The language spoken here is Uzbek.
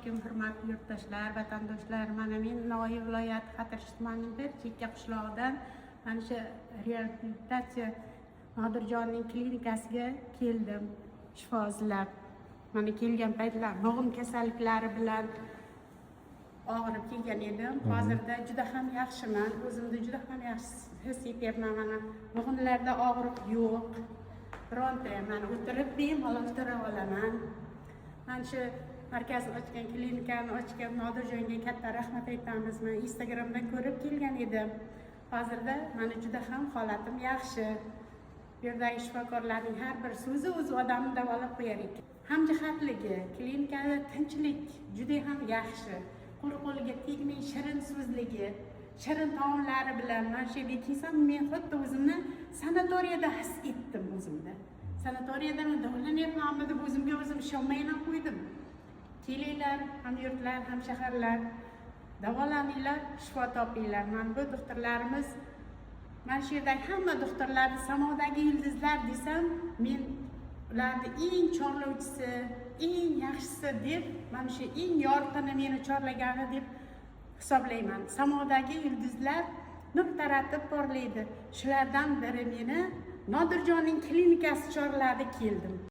Alaykum, hurmatli yurtdoshlar, vatandoshlar. Mana men Navoiy viloyati Xatirchi tumanining bir chekka qishlog'idan mana shu reabilitatsiya Nodirjonning klinikasiga keldim shifo izlab. Mana kelgan paytlar bo'g'im kasalliklari bilan og'rib kelgan edim. Hozirda juda ham yaxshiman, o'zimni juda ham yaxshi his etyapman. Mana bo'g'imlarda og'riq yo'q bironta. Mana o'tirib bemalol tura olaman. Mana shu markazni ochgan, klinikani ochgan Nodirjonga katta rahmat aytamiz. Man Instagramdan ko'rib kelgan edim. Hozirda mana juda ham holatim yaxshi. Bu yerdagi shifokorlarning har bir so'zi o'zi odamni davolab qo'yar ekan. Hamjihatligi, klinikada tinchlik juda ham yaxshi, qo'l qo'liga tegmay, shirin so'zligi, shirin taomlari bilan. Mana shu yerga kelsam, men xuddi o'zimni sanatoriyada his etdim. O'zimni sanatoriyada men davolanyapmanmi deb o'zimga o'zim ishonmay ham qo'ydim. Kelinglar, hamyurtlar, hamshaharlar, davolaninglar, shifo topinglar. Mana bu doktorlarimiz, mana shu yerdagi hamma doktorlarni samodagi yulduzlar desam, men ularni eng chorlovchisi, eng yaxshisi deb, mana shu eng yorqini meni chorlagani deb hisoblayman. Samodagi yulduzlar nur taratib porlaydi. Shulardan biri meni Nodirjonning klinikasi chorladi, keldim.